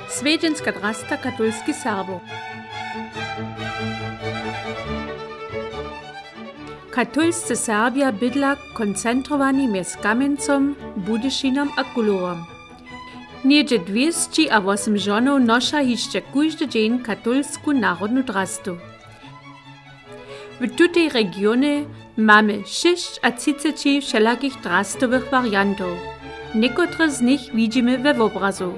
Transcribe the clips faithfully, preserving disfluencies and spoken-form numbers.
Swjedźenska drasta katolskich Serbow. Katolscy Serbja bydla koncentrowani mjez Kamjencom, Budyšinom a Kulowom. Něhdźe dwěsći a wosym žonow noša hišće kóždy dźeń katolsku narodnu drastu. W tutej regionje mamy šěsćatřiceći wšelakich drastowych wariantow. Někotre z nich widźimy we wobrazu.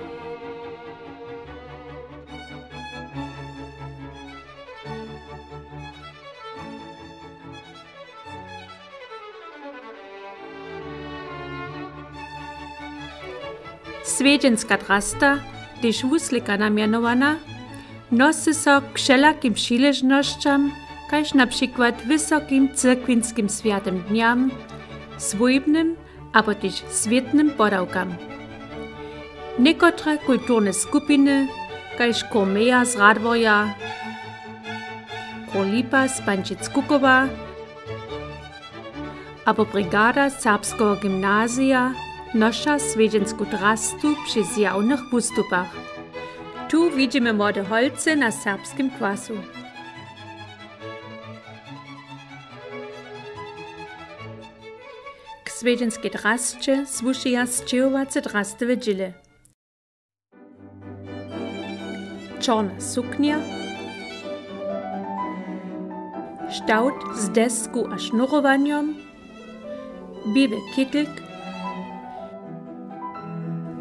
Swjedźenska drasta, tež wuslěkana mjenowana, nosy so k wšelakim přiležnosćam, kaž na přikład wysokim cyrkwinskim swjatym dnjam, swójbnym abo tež swětnym podawkam. Někotre kulturne skupiny, kaž chór Meja z Radworja, chór Lipa z Pančic-Kukowa abo brigada serbskeho gymnazija, noša swjedźensku drastu při zjawnych wustupach. Tu widźimy młode holcy na serbskim kwasu. K swjedźenskej drasće słušeja sćěhowace drastowe dźěle. Čorna suknja, štawt z desku a šnurowanjom, běły kittelk,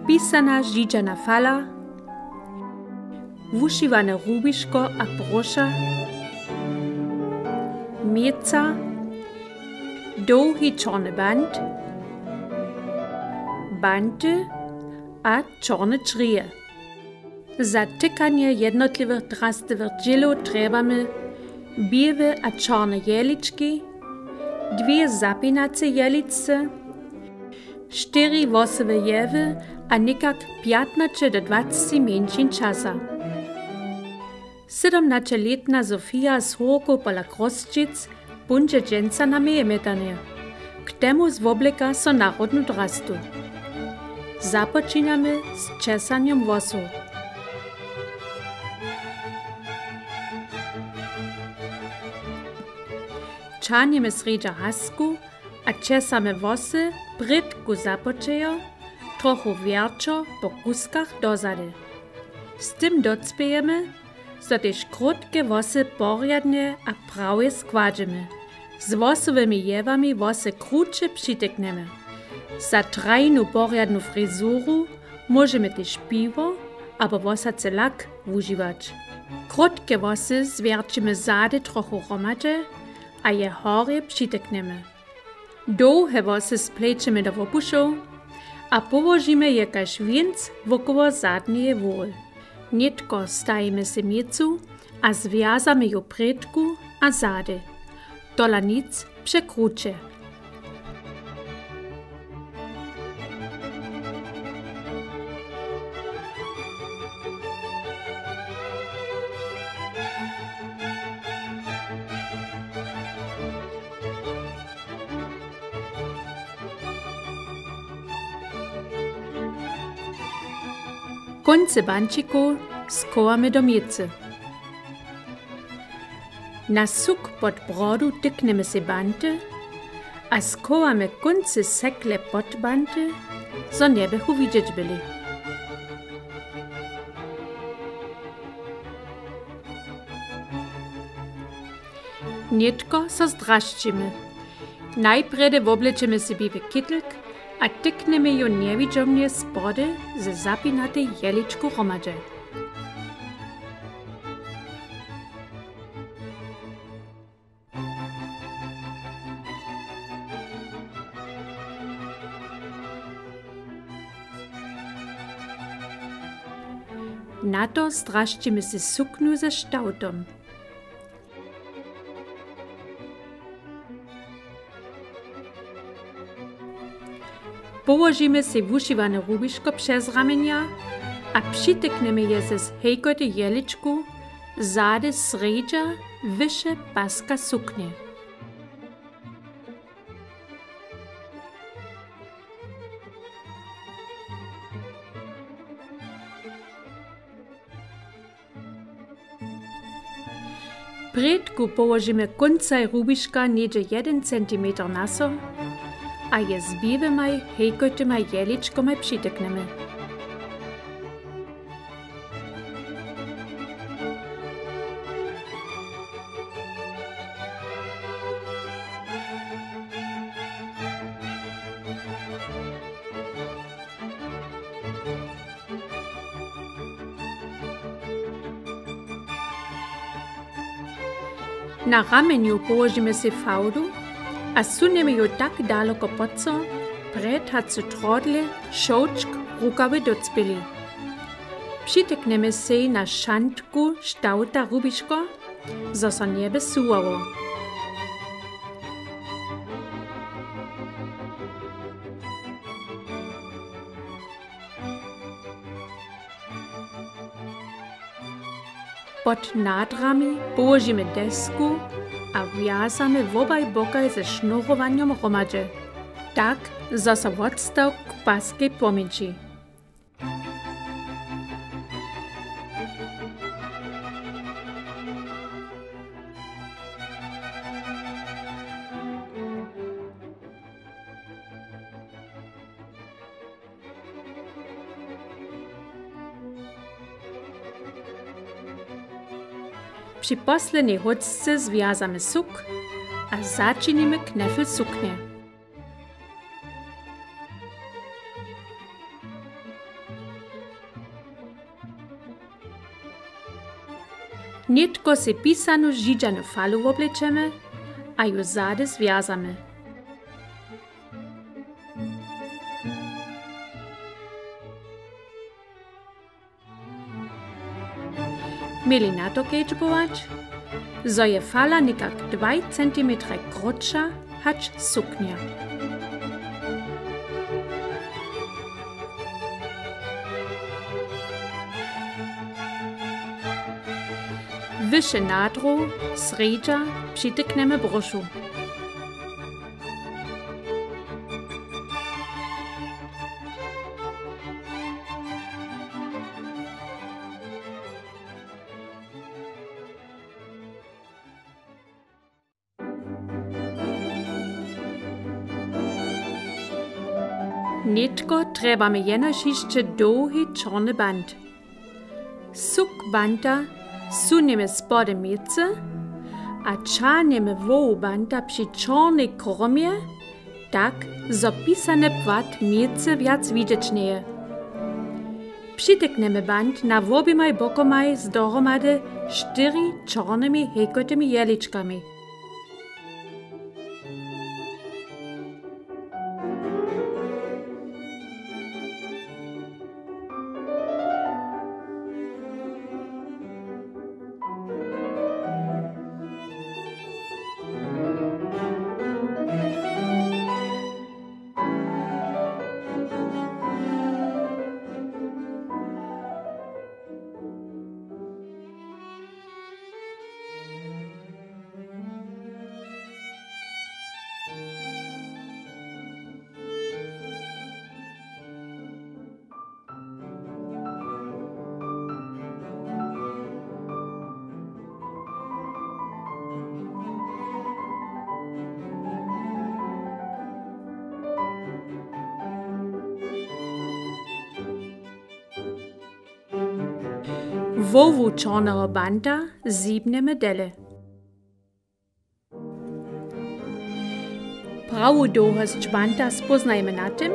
pisana židźana fala, wušiwane rubiško a broša, měca, dołhi čorny bant, banty a čorne črije. Za tykanje jednotliwych drastowych dźělow trjebamy běłe a čorne jehlički, dwě zapinace jehličce, štyri włosowe jewy a někak pjatnaće do dwaceći mjeńšin časa. Sydomnaćelětna Sofia z Hórkow pola Chrósćic póńdźe dźensa na mejemjetanje. K temu zwobleka so narodnu drastu. Započinamy z česanjom włosow. Ćahnjemy srjedźa hasku a česamy włosy prědku započejo, trochu wjerćo po kuskach dozady. Z tym docpějemy, zo tež krótke włosy porjadnje a prawje składźemy. Z włosowymi jewami włosy kruće přityknjemy. Za trajnu porjadnu frizuru móžemy tež piwo abo włosacy lak wužiwać. Krótke włosy zwjerćimy zady trochu hromadźe a je horje přityknjemy. Dołhe włosy splećemy do łopušow a połožimy je kaž wěnc wokoło zadneje hłowy. Nětko stajimy sej měcu a zwjazamy ju prědku a zady. Tola nic překruće. Kónce banćikow schowamy do měcy. Na suk pod brodu tyknjemy sej banty a schowamy kónce sekle pod banty, zo njebychu widźeć byli. Nětko so zdrasćimy. Najprjedy woblečemy sej běły kittelk a tyknjemy ju njewidźomnje spody ze zapinatej jehličku hromadźe. Na to zdrasćimy sej suknju ze štawtom. Połožimy sej wušiwane rubiško přez ramenja a přityknjemy je z hejkoty jehličku zady srjedźa wyše paska suknje. Prědku połožimy kóncaj rubiška něhdźe jedyn centimeter naso a je z běłymaj hejkojtyma jehličkomaj přityknemy. Na ramenju połožimy sej fałdu a sunjemy ju tak daloko pod so, prjed hač su trodle, šołčk, rukawy dócpěli. Přityknemy sej na šantku štawta rubiško, zo so njeby suwało. Pod nadrami połožimy desku a wjazamy wobaj bokaj ze šnurowanjom hromadźe, tak zo so wotstawk k paskej pomjeńši. Při poslednjej hóčce zwjazamy suk a začinimy knjefel suknje. Nětko sej pisanu židźanu falu woblečemy a ju zady zwjazamy. Měli na to kedźbować, zo je fala někak dwaj centimetraj krótša hač suknja. Wyše nadru, srjedźa, přityknemy bróšu. Nětko trjebamy jenož hišće dołhi čorny bant. Suk banta sunjemy spody měcy a ćahnjemy hłowu banta při čornej kromje, tak zo pisany płat měcy wjac widźeć njeje. Přityknjemy bant na woběmaj bokomaj z dohromady štyri čornymi hejkojtymi jehličkami. Hłowu čorneho banta zhibnjemy dele. Prawu dołhosć banta spóznajemy na tym,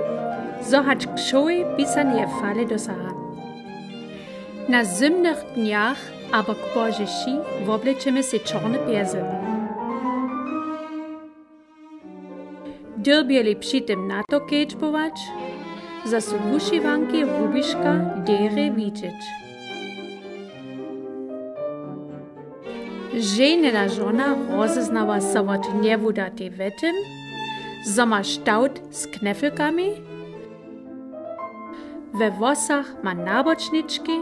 zo hač k wšołej pisaneje fale dosaha. Na zymnych dnjach abo k Božej wši woblečemy sej čorny pjezel. Dyrbjeli při tym na to kedźbować, zo su wušiwanki rubiška derje widźeć. Ženjena žona rozeznawa so wot njewudatej we tym, zo ma štawt z knefelkami, we włosach ma nabočnički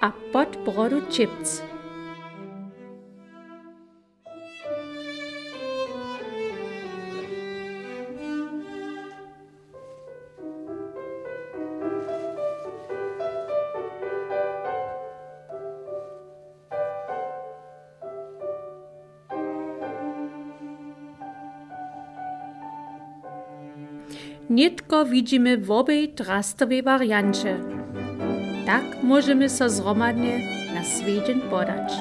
a pod brodu čěpc. Nětko widźimy wobej drastowej warianće. Tak móžemy so zhromadnje na swjedźeń podać.